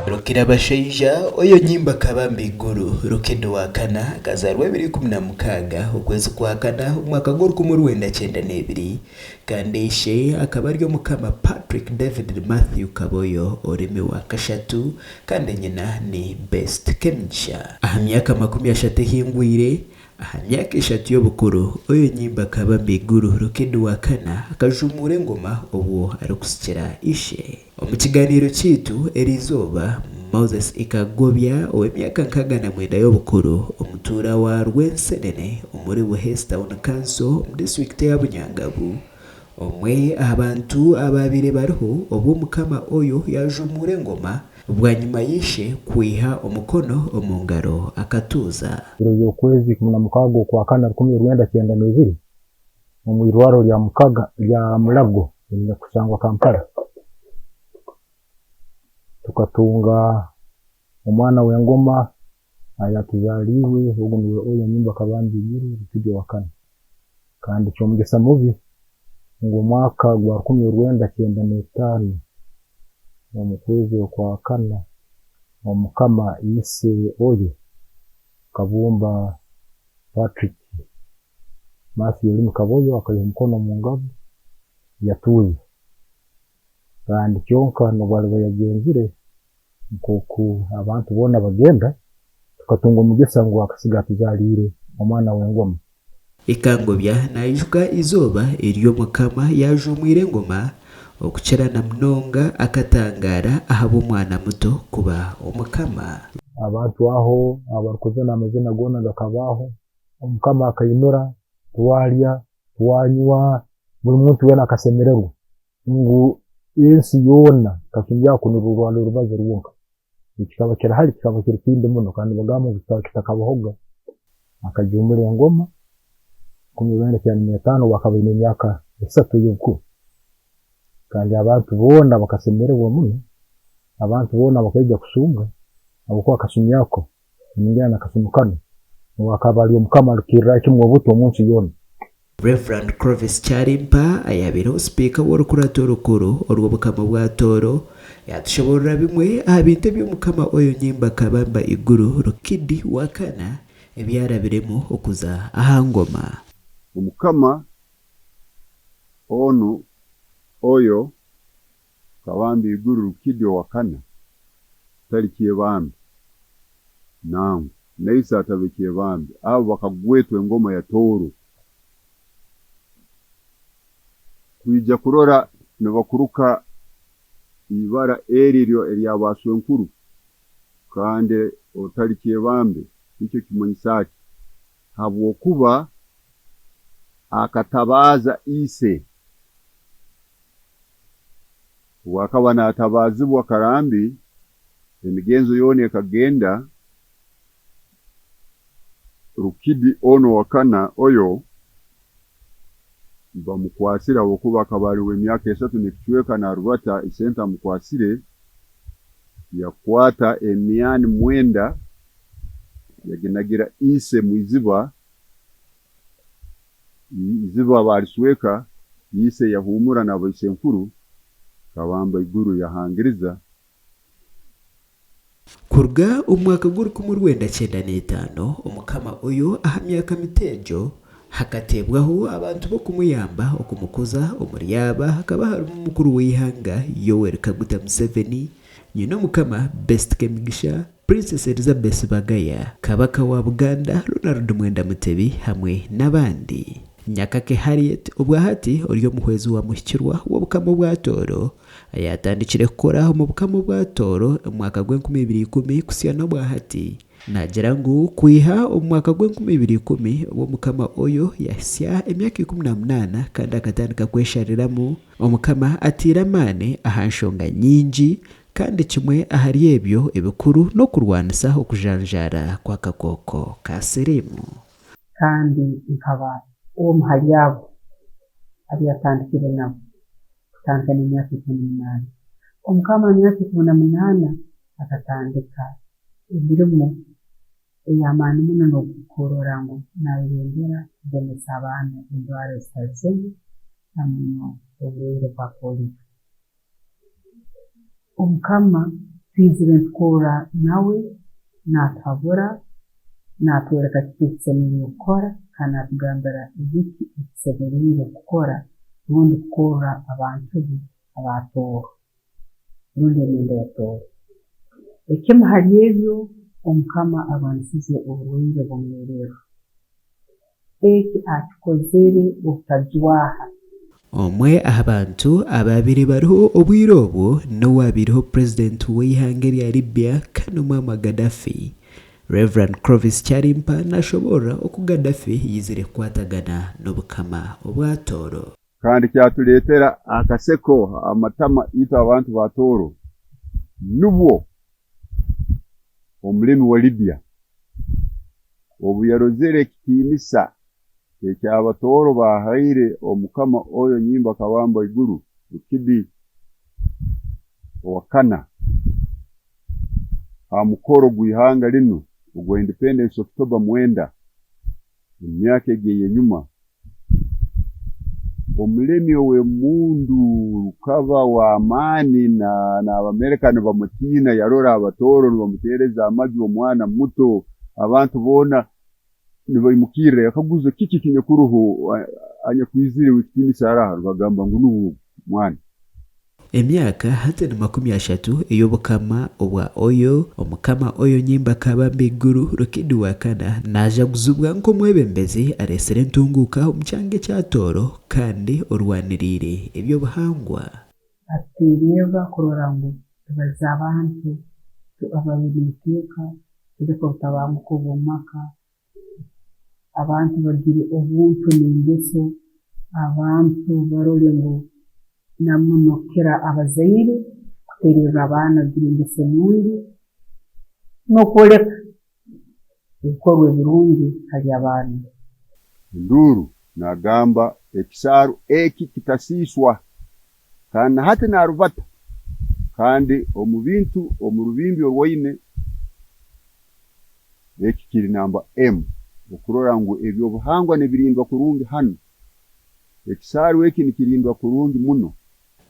Rukirabashaija Oyo Nyimba Kabamba Iguru Rukidi wa kana akazaarwa ebiro 16 okwezi kwa kana omwaka gw'orukumi orwenda kyenda n'ebiri kandi ishe akaba ari Omukama Patrick David Mathew Kaboyo Orimi wa kashatu kandi nyina ni Best Kemigisha. Aha myaka 30 ehingwire, aha myaka eshatu y'obukuru, Oyo Nyimba Kabamba Iguru Rukidi wa kana akajumuura engoma obwo arikusikira ishe. Omu kigaaniiro kyaitu eriizooba, Moses Ikagobya ow'emyaka 69 y'obukuru, omutuura wa Rwensenene omuri Buheesi Town Council omu disiturikiti eya Bunyangabu, omwe aha bantu abaabaire bariho obu Omukama Oyo yaajumuura engoma bwanyima y'eishe kwiha omukono omu ngaro akatuuza. Ebiro by'okwezi 16 Okwakana 1992 omu irwariro rya Mukaga rya Mulago erinyakusangwa Kampala, tukatunga omwana w'engoma ayatuzaaliirwe, ogu nuwe Oyo Nyimba Kabamba Iguru Rukidi owakana. Kandi ky'omugisa mubi ngu omwaka gwa 1995 omu kwezi okwakana, Omukama ise Oyo Kabumba Patrick Mathew Olimi Kaboyo akaiha omukono omu ngaro yatuuza. Kandi kyonka n'obu aliba yagenzire nk'oku abantu boona bagenda, tukatunga omugisa ngu akasiga atuzaaliire omwana w'engoma. Ikangobya naijuka eizooba eri Omukama yaajumwire engoma okukira na munonga akatangaara ahabw'omwana muto kuba Omukama. Abantu aho abarukuzina amazina goona gakabaho, Omukama akainura, twalya, twanywa, buli muntu weena akasemererwa ngu ensi yoona kasumi ako nurwo rwali orubazo rwonka. Ekikaba kiri hali kikaba kiri kindi muno kandi nibagamba ngu kikaba kitakabahoga. Akajuumura engoma 1995 obu akaba aine emyaka 3 ey'obukuru. Kandi abantu boona bakasemererwa muno, abantu boona bakaija kusunga habwokuba akasumi ako ningira na kasumi kanu nuwe akaba ali omukama arukukirrayo kimu obuto omu nsi yoona. Rev. Clovis Kyarimpa ayaabaireho Sipiika w'Orukurato Orukuru orw'Obukama bwa Tooro yaatushoboorora bimwe aha bintu ebi Omukama Oyo Nyimba Kabamba Iguru Rukidi wa kana ebi yaarabiremu okuza aha ngoma. Omukama onu Oyo Kabamba Iguru Rukidi owa kana tali Kyebambe nangwa na ise atabe Kyebambe abo bakagwetwa engoma ya Tooro kwija kurora nibakuruka ibara eri erya baaswenkuru kandi otali Kyebambe nikyo kimanyisa ki? Habwokuba akatabaaza ise. Obu akaba naatabaazibwa Karambi, emigenzo yoona ekagenda, Rukidi onu owakana Oyo bamukwasire habwokuba akaba ali w'emyaka 3 n'ekicweka naarubata, isente amukwasire, yakwata emyani 9 yaginagira ise mwiziba, iziba baalisweka, ise yahuumura na baisenkuru, Kabamba Iguru yahangiriza. Kuruga omu mwaka gw'orukumi rwenda kyenda n'etaano, Omukama Oyo aha myaka mito egyo, hakateebwaho abantu b'okumuyamba okumukuza, omuri aba hakaba harimu omukuru w'eihanga Yoweri Kaguta Museveni, nyina Omukama Best Kemigisha, Princess Elizabeth Bagaya, Kabaka wa Buganda Ronald Mwenda Mutebi hamwe n'abandi. Nyakake Harriet obwahati ori omuhwezi wa muhikirwa w'Obukama obwa Tooro ayaatandikire kukora omu Bukama obwa Tooro omu mwaka gw'enkumi ibiri ikumi kuhitsya n'obwahati naagira ngu kwiha omu mwaka gw'enkumi ibiri ikumi obu Omukama Oyo yaahitsya emyaka 18 kandi akatandika kweshariramu, Omukama ataire amaani aha nshonga nyingi Kandi kimwe ahari ebyo ebikuru n'okurwanisa okujanjaara kw'akakooko ka siriimu. Kandi nkaba omu hali abo abu yatandikire nabo kutandika n'emyaka 18. Omukama myaka 18 akatandika emirimo ey'amaani muno n'okurora ngu nayebembera kugemesa abaana endwara ezitali zimu na muno oburwaire bwa poliyo. Omukama. Twizire nitukorra nawe, naatuhabura, naatworeka kiki eki tusemeriire kukora kandi naatugambira biki ebi tusemeriire kukora rundi kukorra abantu be aba Tooro rundi emyenda ya Tooro. Ekimu hali ebyo, omukama arwanisize oburwaire bw'omwererro. Eki akikozere obutajwaha. Omwe aha bantu abaabaire bariho obwire obwo n'owaabaireho purezidenti w'eihanga erya Libya Colonel Muammar Gaddafi. Rev. Clovis Kyarimpa nashoboorora oku Gaddafi yaizire kukwatagana n'obukama obwa Tooro. Kandi kyatuleetera akaseko amatama itwe abantu ba Tooro. Nubwo omulemi wa Libya obu yarozere ekitiinisa eky'Abatooro baahaire Omukama Oyo Nyimba Kabamba Iguru Rukidi Owakana ha mukoro gw'ihanga linu ogwa Independence October 9 omu myaka egi ey'enyuma, omulemi ow'emundu rukaba w'amaani n'Abamerika nibamutiina yarora Abatooro nibamuteereza amaju omwana muto abantu boona nibaimukirra yakaguza kiki ekinyakuroho anyakwizire w'ekitiinisa araha nibagamba ngu nuwe ogu mwana. Emyaka hati ni 30 ey'obukama obwa Oyo, Omukama Oyo Nyimba Kabamba Iguru Rukidi wa Kana naajaguzibwa nk'omwebembezi areetsire entunguuka omu kyanga ekya Tooro kandi orwaniriire eby'obuhangwa. Atuteererra kurora ngu tubaliza abantu abaine enteeka, tuleke obutabanguko obw'omu maka, abantu bagire obuntu n'engeso, abantu barole ngu na muno kukira abazaire kuteererra abaana kugira engeso enungi n'okwoleka ebikorwa ebirungi hali abaana. Enduuru nagamba ekisaaru eki kitasiiswa kandi na hati naarubata kandi omu bintu omu rubimbi orwaine eki kiri namba emu okurora ngu eby'obuhangwa nibirindwa kurungi hanu. Ekisaaru eki nikirindwa kurungi muno.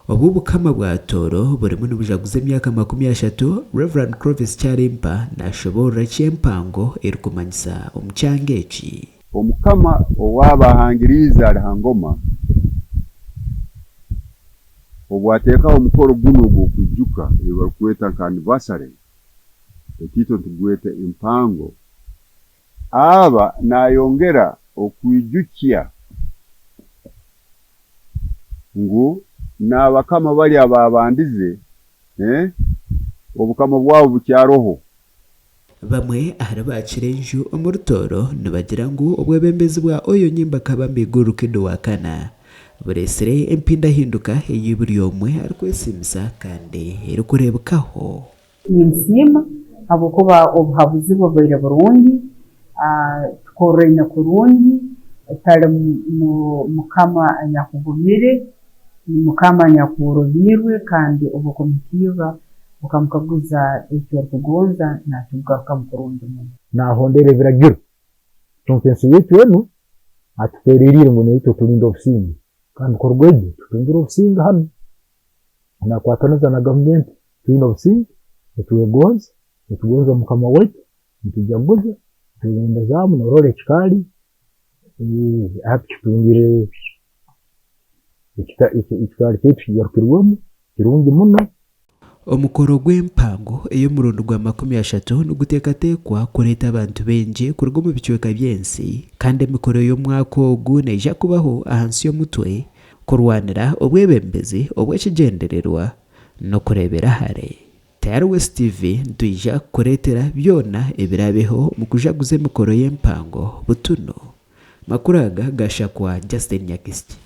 Obu Obukama bwa Tooro burimu nibujaguza emyaka 30, Rev. Clovis Kyarimpa nashoboorora eki empango erikumanyisa omu kyanga eki. Omukama owaaba ahangiriize ali ha ngoma, obu ateekaho omukoro gunu ogw'okwijuka ebi barukweta nka anniversary, eki itwe nitugweta empango, aba naayongera okwijukya ngu n'abakama bali abaabandize, obukama bwabo bukyaroho. Bamwe ahari baakira enju omuri Tooro nibagira ngu obwebembezi bwa Oyo Nyimba Kabamba Iguru Rukido wa Kana bureetsire empindahinduka ei buri omwe arikwesiimisa kandi erikureebekaho. Ninsiima habwokuba obuhabuzi bwe bubaire burungi, tukorraine kurungi, tali mukama anyakugumire, mukama anyakworobiirwe kandi obu okumuhikirra okamukaguza eki orukugonza naakikugarukamu kurungi muno. Naahondera ebiragiro. Kyonka ensi yaitu enu atutereriire ngu naitwe tulinde obusinge kandi kuruga egyo tutungire obusinge hanu. Nakwataniza na gavumenti twine obusinge, nitwegonza, nitugonza Mukama waitu, nitujaguza, nitwebembezaamu norora ekikaali hati kitungire ekikaali kyaitu kigarukirwemu kirungi muno. Omukoro gw'empango ey'omurundi gwa 30 niguteekateekwa kureeta abantu baingi kuruga omu bicweka by'ensi kandi emikoro y'omwaka ogu neija kubaho ahansi y'omutwe Kurwanira obwebembezi obw'ekigyendererwa n'okureebera hare. Tayari West TV nitwija kukureetera byona ebiraabeho omu kujaguza emikoro y'empango butunu. Makuru aga gashakwa Justin Nyakisiki.